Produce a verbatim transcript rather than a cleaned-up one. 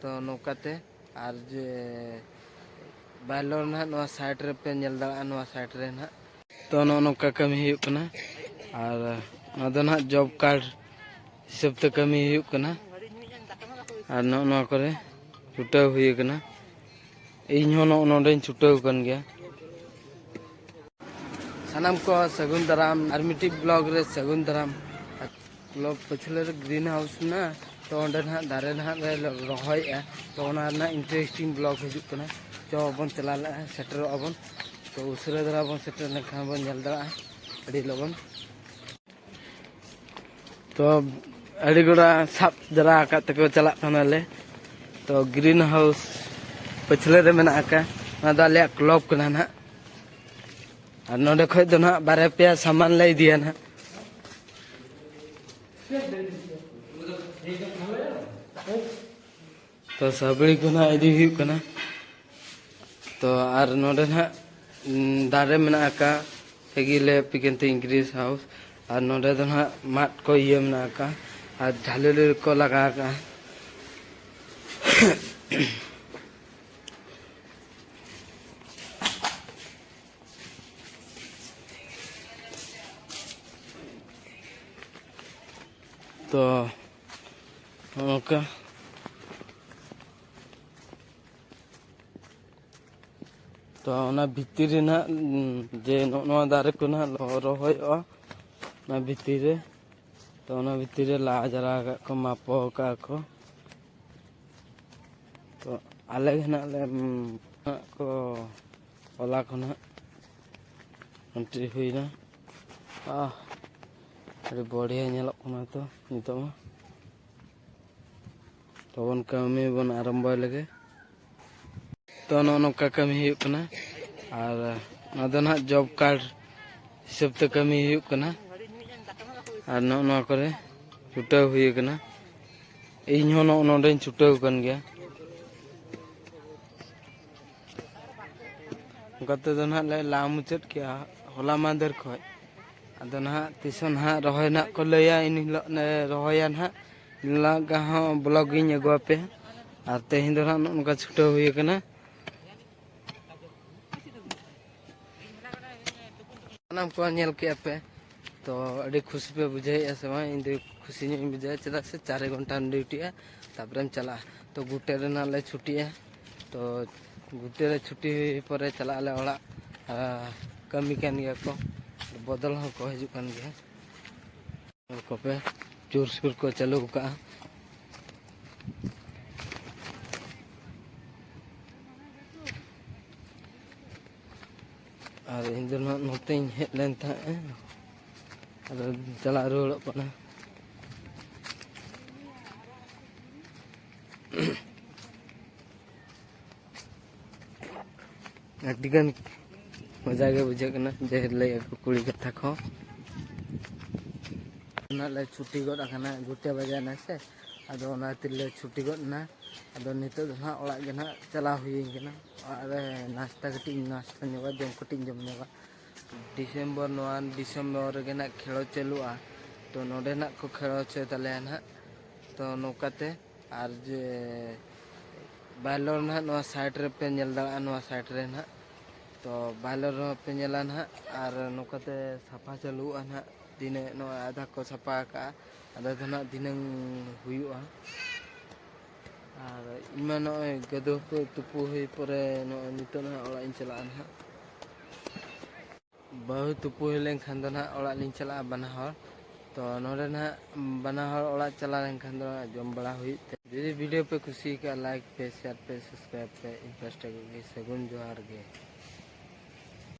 ᱛᱚ ᱱᱚᱝᱠᱟᱛᱮ, ᱟᱨ ᱡᱮ ᱵᱟᱭᱞᱚᱨ ᱱᱟᱦᱟᱜ ᱱᱚᱣᱟ ᱥᱟᱭᱤᱰ ᱨᱮᱯᱮ ᱧᱮᱞ ᱫᱟᱲᱮᱭᱟᱜᱼᱟ, ᱱᱚᱣᱟ ᱥᱟᱭᱤᱰ ᱨᱮ ᱱᱟᱦᱟᱜ᱾ ᱛᱚ ᱱᱚᱜᱼᱚ ᱱᱚᱝᱠᱟ ᱠᱟᱹᱢᱤ ᱦᱩᱭᱩᱜ ᱠᱟᱱᱟ᱾ ᱟᱨ ᱱᱚᱣᱟ ᱫᱚ ᱱᱟᱦᱟᱜ ᱡᱚᱵ ᱠᱟᱨᱰ ᱦᱤᱥᱟᱹᱵ ᱛᱮ ᱠᱟᱹᱢᱤ ᱦᱩᱭᱩᱜ ᱠᱟᱱᱟ᱾ ᱟᱨ ᱱᱚᱜᱼᱚ ᱱᱚᱣᱟ ᱠᱚᱨᱮ ᱪᱷᱩᱴᱟᱹᱣ ᱦᱩᱭ ᱟᱠᱟᱱᱟ᱾ ᱤᱧ ᱦᱚᱸ ᱱᱚᱜᱼᱚ ᱱᱚᱰᱮᱧ ᱪᱷᱩᱴᱟᱹᱣ ᱟᱠᱟᱱ ᱜᱮᱭᱟ᱾ ᱥᱟᱱᱟᱢ ᱠᱚ ᱥᱟᱹᱜᱩᱱ ᱫᱟᱨᱟᱢ, ᱟᱨ ᱢᱤᱫᱴᱤᱡ ᱵᱞᱚᱜ ᱨᱮ ᱥᱟᱹᱜᱩᱱ ᱫᱟᱨᱟᱢ᱾ ᱠᱞᱟᱵᱽ ᱯᱟᱹᱪᱷᱞᱟᱹ ᱨᱮ ᱜᱨᱤᱱ ᱦᱟᱣᱩᱥ ᱢᱮᱱᱟᱜᱼᱟ, ᱛᱚ ᱚᱸᱰᱮ ᱱᱟᱦᱟᱜ ᱫᱟᱨᱮ ᱱᱟᱦᱟᱜ ᱞᱮ ᱨᱚᱦᱚᱭᱮᱫᱼᱟ᱾ ᱛᱚ ᱚᱱᱟ ᱨᱮᱱᱟᱜ ᱤᱱᱴᱟᱨᱮᱥᱴᱤᱝ ᱵᱞᱚᱜ ᱦᱤᱡᱩᱜ ᱠᱟᱱᱟ᱾ ᱪᱚ ᱵᱚᱱ ᱪᱟᱞᱟᱣ ᱞᱮᱱᱟ, ᱥᱮᱴᱮᱨᱚᱜᱼᱟ ᱵᱚᱱ᱾ ᱛᱚ ᱩᱥᱟᱹᱨᱟ ᱫᱷᱟᱨᱟ ᱵᱚᱱ ᱥᱮᱴᱮᱨ ᱞᱮᱱᱠᱷᱟᱱ ᱵᱚᱱ ᱧᱮᱞ ᱫᱟᱲᱮᱭᱟᱜᱼᱟ ᱟᱹᱰᱤ ᱞᱚᱜᱚᱱ᱾ ᱛᱚ ᱟᱹᱰᱤ ᱜᱚᱲᱟ ᱥᱟᱵ ᱡᱟᱨᱟ ᱟᱠᱟᱫ ᱛᱮᱠᱚ ᱪᱟᱞᱟᱜ ᱠᱟᱱᱟᱞᱮ᱾ ᱛᱚ ᱜᱨᱤᱱ ᱦᱟᱣᱩᱥ ᱯᱟᱹᱪᱷᱞᱟᱹ ᱨᱮ ᱢᱮᱱᱟᱜ ᱟᱠᱟᱫ, ᱚᱱᱟ ᱫᱚ ᱟᱞᱮᱭᱟᱜ ᱠᱞᱟᱵᱽ ᱠᱟᱱᱟ ᱱᱟᱦᱟᱜ᱾ ᱟᱨ ᱱᱚᱰᱮ ᱠᱷᱚᱡ ᱫᱚ ᱱᱟᱦᱟᱜ ᱵᱟᱨᱭᱟ ᱯᱮᱭᱟ ᱥᱟᱢᱟᱱ ᱞᱮ ᱤᱫᱤᱭᱟ ᱱᱟᱦᱟᱜ᱾ ᱛᱚ ᱥᱟᱵᱲᱤ ᱠᱚ ᱱᱟᱦᱟᱜ ᱤᱫᱤ ᱦᱩᱭᱩᱜ ᱠᱟᱱᱟ᱾ ᱛᱚ ᱟᱨ ᱱᱚᱰᱮ ᱱᱟᱦᱟᱜ, ᱩᱸ, ᱫᱟᱨᱮ ᱢᱮᱱᱟᱜ ᱟᱠᱟᱫ ᱛᱮᱜᱮ ᱞᱮ ᱯᱤᱠᱮᱱᱛᱮ ᱤᱱᱠᱨᱤᱥ ᱦᱟᱣᱩᱥ᱾ ᱟᱨ ᱱᱚᱰᱮ ᱫᱚ ᱱᱟᱦᱟᱜ ᱢᱟᱫ ᱠᱚ ᱤᱭᱟᱹ ᱢᱮᱱᱟᱜ ᱟᱠᱟᱫ ᱟᱨ ᱡᱷᱟᱹᱞᱤ ᱠᱚ ᱞᱟᱜᱟᱣ ᱟᱠᱟᱫᱼᱟ᱾ ᱛᱚ ᱱᱚᱝᱠᱟ᱾ ᱛᱚ ᱚᱱᱟ ᱵᱷᱤᱛᱤᱨ ᱨᱮ ᱱᱟᱦᱟᱜ, ᱩᱸ, ᱡᱮ ᱱᱚᱜᱼᱚ ᱱᱚᱣᱟ ᱫᱟᱨᱮ ᱠᱚ ᱱᱟᱦᱟᱜ ᱨᱚᱦᱚᱭᱚᱜᱼᱟ, ᱚᱱᱟ ᱵᱷᱤᱛᱤᱨ ᱨᱮ᱾ ᱛᱚ ᱚᱱᱟ ᱵᱷᱤᱛᱤᱨ ᱨᱮ ᱞᱟ ᱡᱟᱨᱟ ᱟᱠᱟᱫ ᱠᱚ, ᱢᱟᱯᱚ ᱟᱠᱟᱫ ᱠᱚ᱾ ᱛᱚ ᱟᱞᱮ ᱜᱮ ᱱᱟᱦᱟᱜ ᱞᱮ, ᱩᱸ, ᱱᱟᱦᱟᱜ ᱠᱚ ᱦᱚᱞᱟ ᱠᱷᱚᱱᱟᱜ ᱮᱱᱴᱨᱤ ᱦᱩᱭᱱᱟ᱾ ᱟᱦ, ᱟᱹᱰᱤ ᱵᱚᱲᱦᱤᱭᱟ ᱧᱮᱞᱚᱜ ᱠᱟᱱᱟ ᱛᱚ ᱱᱤᱛᱚᱜ ᱢᱟ᱾ ᱛᱚᱵᱚᱱ ᱠᱟᱹᱢᱤ ᱵᱚᱱ ᱟᱨᱟᱢᱵᱚᱭ ᱞᱮᱜᱮ᱾ ᱛᱚ ᱱᱚᱜᱼᱚ ᱱᱚᱝᱠᱟ ᱠᱟᱹᱢᱤ ᱦᱩᱭᱩᱜ ᱠᱟᱱᱟ᱾ ᱟᱨ ᱱᱚᱣᱟ ᱫᱚ ᱱᱟᱦᱟᱜ ᱡᱚᱵ ᱠᱟᱨᱰ ᱦᱤᱥᱟᱹᱵ ᱛᱮ ᱠᱟᱹᱢᱤ ᱦᱩᱭᱩᱜ ᱠᱟᱱᱟ᱾ ᱟᱨ ᱱᱚᱜᱼᱚ ᱱᱚᱣᱟ ᱠᱚᱨᱮ ᱪᱷᱩᱴᱟᱹᱣ ᱦᱩᱭ ᱟᱠᱟᱱᱟ᱾ ᱤᱧ ᱦᱚᱸ ᱱᱚᱜᱼᱚ ᱱᱚᱰᱮᱧ ᱪᱷᱩᱴᱟᱹᱣ ᱟᱠᱟᱱ ᱜᱮᱭᱟ᱾ ᱚᱱᱠᱟ ᱛᱮᱫᱚ ᱱᱟᱦᱟᱜ ᱞᱮ ᱞᱟ ᱢᱩᱪᱟᱹᱫ ᱠᱮᱜᱼᱟ ᱦᱚᱞᱟ ᱢᱟᱦᱫᱮᱨ ᱠᱷᱚᱡ᱾ ᱟᱫᱚ ᱱᱟᱦᱟᱜ ᱛᱤᱥ ᱦᱚᱸ ᱱᱟᱦᱟᱜ ᱨᱚᱦᱚᱭ ᱱᱟᱦᱟᱜ ᱠᱚ ᱞᱟᱹᱭᱟ, ᱤᱱ ᱦᱤᱞᱳᱜ ᱞᱮ ᱨᱚᱦᱚᱭᱟ ᱱᱟᱦᱟᱜ᱾ ᱤᱱ ᱦᱤᱞᱳᱜ ᱦᱚᱸ ᱵᱞᱚᱜ ᱤᱧ ᱟᱹᱜᱩ ᱟᱯᱮᱭᱟ᱾ ᱟᱨ ᱛᱮᱦᱮᱧ ᱫᱚ ᱱᱟᱦᱟᱜ ᱱᱚᱜᱼᱚ ᱱᱚᱝᱠᱟ ᱪᱷᱩᱴᱟᱹᱣ ᱦᱩᱭ ᱟᱠᱟᱱᱟ᱾ ᱥᱟᱱᱟᱢ ᱠᱚ ᱧᱮᱞ ᱠᱮᱜᱼᱟ ᱯᱮ, ᱛᱚ ᱟᱹᱰᱤ ᱠᱷᱩᱥᱤ ᱯᱮ ᱵᱩᱡᱷᱟᱹᱣᱮᱫᱼᱟ ᱥᱮ ᱵᱟᱝ? ᱤᱧ ᱫᱚ ᱠᱷᱩᱥᱤ ᱧᱚᱜ ᱤᱧ ᱵᱩᱡᱷᱟᱹᱣᱟ, ᱪᱮᱫᱟᱜ ᱥᱮ ᱪᱟᱨ ᱜᱷᱚᱱᱴᱟᱢ ᱰᱤᱭᱩᱴᱤᱜᱼᱟ, ᱛᱟᱨᱯᱚᱨᱮᱢ ᱪᱟᱞᱟᱜᱼᱟ᱾ ᱛᱚ ᱜᱩᱴᱮ ᱨᱮ ᱱᱟᱦᱟᱜ ᱞᱮ ᱪᱷᱩᱴᱤᱜᱼᱟ᱾ ᱛᱚ ᱜᱩᱴᱮ ᱨᱮ ᱪᱷᱩᱴᱤ ᱦᱩᱭ ᱯᱚᱨᱮ ᱪᱟᱞᱟᱜ ᱟᱞᱮ ᱚᱲᱟᱜ᱾ ᱟᱨ ᱠᱟᱹᱢᱤ ᱠᱟᱱ ᱜᱮᱭᱟ ᱠᱚ, ᱵᱚᱫᱚᱞ ᱦᱚᱸᱠᱚ ᱦᱤᱡᱩᱜ ᱠᱟᱱ ᱜᱮᱭᱟ᱾ ᱧᱮᱞ ᱠᱚᱯᱮ, ᱡᱳᱨᱥᱳᱨ ᱠᱚ ᱪᱟᱹᱞᱩ ᱟᱠᱟᱫᱼᱟ᱾ ᱟᱨ ᱤᱧ ᱫᱚ ᱱᱟᱦᱟᱜ ᱱᱚᱛᱮᱧ ᱦᱮᱡ ᱞᱮᱱ ᱛᱟᱦᱮᱸᱫ, ᱟᱫᱚ ᱪᱟᱞᱟᱜ ᱨᱩᱣᱟᱹᱲᱚᱜ ᱠᱟᱱᱟ᱾ ᱟᱹᱰᱤᱜᱟᱱ ᱢᱚᱡᱟ ᱜᱮ ᱵᱩᱡᱷᱟᱹᱜ ᱠᱟᱱᱟ, ᱡᱮ ᱞᱟᱹᱭ ᱟᱠᱚ ᱠᱩᱲᱤ ᱠᱟᱛᱷᱟ ᱠᱚ᱾ ᱱᱟᱜ ᱞᱮ ᱪᱷᱩᱴᱤ ᱜᱚᱫ ᱟᱠᱟᱱᱟ, ᱜᱩᱴᱮ ᱵᱟᱡᱟᱣ ᱮᱱᱟ ᱥᱮ, ᱟᱫᱚ ᱚᱱᱟ ᱠᱷᱟᱹᱛᱤᱨ ᱞᱮ ᱪᱷᱩᱴᱤ ᱜᱚᱫ ᱮᱱᱟ᱾ ᱟᱫᱚ ᱱᱤᱛᱚᱜ ᱫᱚ ᱱᱟᱜ ᱚᱲᱟᱜ ᱜᱮ ᱱᱟᱜ ᱪᱟᱞᱟᱣ ᱦᱩᱭ ᱠᱟᱱᱟ᱾ ᱚᱲᱟᱜ ᱨᱮ ᱱᱟᱥᱛᱟ ᱠᱟᱹᱴᱤᱡ ᱤᱧ ᱱᱟᱥᱛᱟ ᱧᱚᱜᱟ, ᱡᱚᱢ ᱠᱟᱹᱴᱤᱡ ᱤᱧ ᱡᱚᱢ ᱧᱚᱜᱟ᱾ ᱰᱤᱥᱮᱢᱵᱚᱨ, ᱱᱚᱣᱟ ᱰᱤᱥᱮᱢᱵᱚᱨ ᱨᱮᱜᱮ ᱱᱟᱜ ᱠᱷᱮᱞᱳ ᱪᱟᱹᱞᱩᱜᱼᱟ᱾ ᱛᱚ ᱱᱚᱰᱮ ᱱᱟᱜ ᱠᱚ ᱠᱷᱮᱞᱳ ᱦᱚᱪᱚᱭ ᱛᱟᱞᱮᱭᱟ ᱱᱟᱜ᱾ ᱛᱚ ᱱᱚᱝᱠᱟᱛᱮ, ᱟᱨ ᱡᱮ ᱵᱟᱭᱞᱚᱨ ᱱᱟᱦᱟᱜ ᱱᱚᱣᱟ ᱥᱟᱭᱤᱰ ᱨᱮᱯᱮ ᱧᱮᱞ ᱫᱟᱲᱮᱭᱟᱜᱼᱟ, ᱱᱚᱣᱟ ᱥᱟᱭᱤᱰ ᱨᱮ ᱱᱟᱦᱟᱜ᱾ ᱛᱚ ᱵᱟᱭᱞᱚᱨ ᱨᱮᱦᱚᱸ ᱯᱮ ᱧᱮᱞᱟ ᱱᱟᱦᱟᱜ, ᱟᱨ ᱱᱚᱝᱠᱟᱛᱮ ᱥᱟᱯᱷᱟ ᱪᱟᱹᱞᱩᱜᱼᱟ ᱱᱟᱦᱟᱜ᱾ ᱫᱤᱱᱟᱹ ᱱᱚᱣᱟ ᱟᱫᱷᱟ ᱠᱚ ᱥᱟᱯᱷᱟ ᱟᱠᱟᱜᱼᱟ, ᱟᱫᱷᱟ ᱫᱚ ᱱᱟᱦᱟᱜ ᱫᱷᱤᱱᱟᱹᱝ ᱦᱩᱭᱩᱜᱼᱟ᱾ ᱟᱨ ᱤᱧ ᱢᱟ ᱱᱚᱜᱼᱚᱭ ᱜᱟᱹᱫᱩ ᱠᱚ ᱛᱩᱯᱩ ᱦᱩᱭ ᱯᱚᱨᱮ ᱱᱚᱜᱼᱚᱭ ᱱᱤᱛᱚᱜ ᱱᱟᱦᱟᱜ ᱚᱲᱟᱜ ᱤᱧ ᱪᱟᱞᱟᱜᱼᱟ ᱱᱟᱦᱟᱜ᱾ ᱵᱟᱹᱦᱩ ᱛᱩᱯᱩ ᱦᱩᱭ ᱞᱮᱱᱠᱷᱟᱱ ᱫᱚ ᱱᱟᱦᱟᱜ ᱚᱲᱟᱜ ᱞᱤᱧ ᱪᱟᱞᱟᱜᱼᱟ ᱵᱟᱱᱟ ᱦᱚᱲ᱾ ᱛᱚ ᱱᱚᱰᱮ ᱱᱟᱦᱟᱜ ᱵᱟᱱᱟ ᱦᱚᱲ ᱚᱲᱟᱜ ᱪᱟᱞᱟᱣ ᱞᱮᱱᱠᱷᱟᱱ ᱫᱚ ᱱᱟᱦᱟᱜ ᱡᱚᱢ ᱵᱟᱲᱟ ᱦᱩᱭᱩᱜ ᱛᱮ, ᱡᱩᱫᱤ ᱵᱷᱤᱰᱤᱭᱳ ᱯᱮ ᱠᱩᱥᱤᱭᱟᱠᱟᱜᱼᱟ, ᱞᱟᱭᱤᱠ ᱯᱮ, ᱥᱮᱭᱟᱨ ᱯᱮ, ᱥᱟᱵᱥᱠᱨᱟᱭᱤᱵ ᱯᱮ᱾ ᱤᱧ ᱯᱟᱥᱴᱟ ᱠᱷᱚᱱ ᱜᱮ ᱥᱟᱹᱜᱩᱱ ᱡᱚᱦᱟᱨ ᱜᱮ᱾